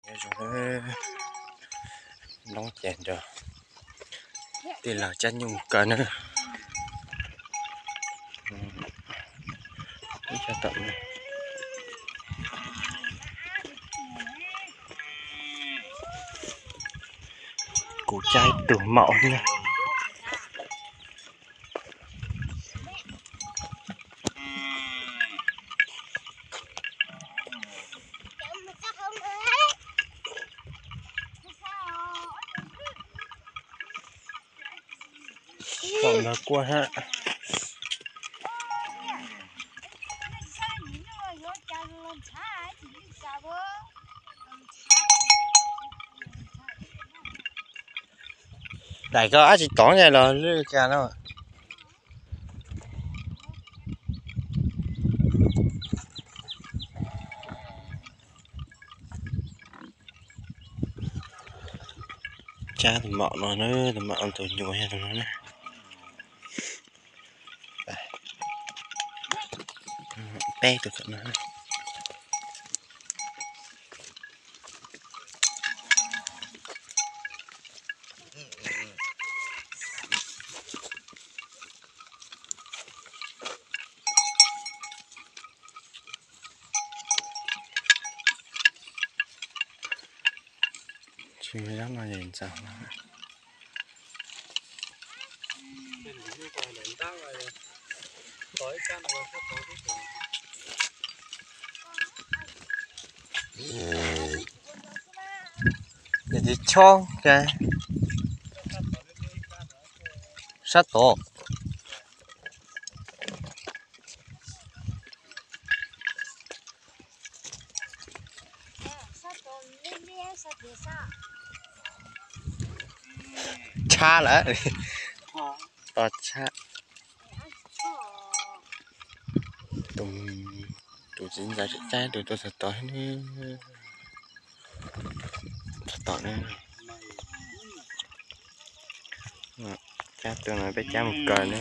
Nyob zoo, nplooj ces nrog tij laug cab nyuj mus kaw na. Kuv cab ib tug maum na. Saum no kuaj hab. Daim ko dab tsi tod los lwj cas no. Cab tus maum no na, tus maum tus nyuam yog tus no na. Peb tus no. Tsis muaj zaub no es ntxaws. Ces tiv chob, sab tod. Tshab lawm, to tshab. Tus txiv ntxawm tseem cab tus tuaj txog tod, txog tod na. Cab tus no peb cab mus kaw na.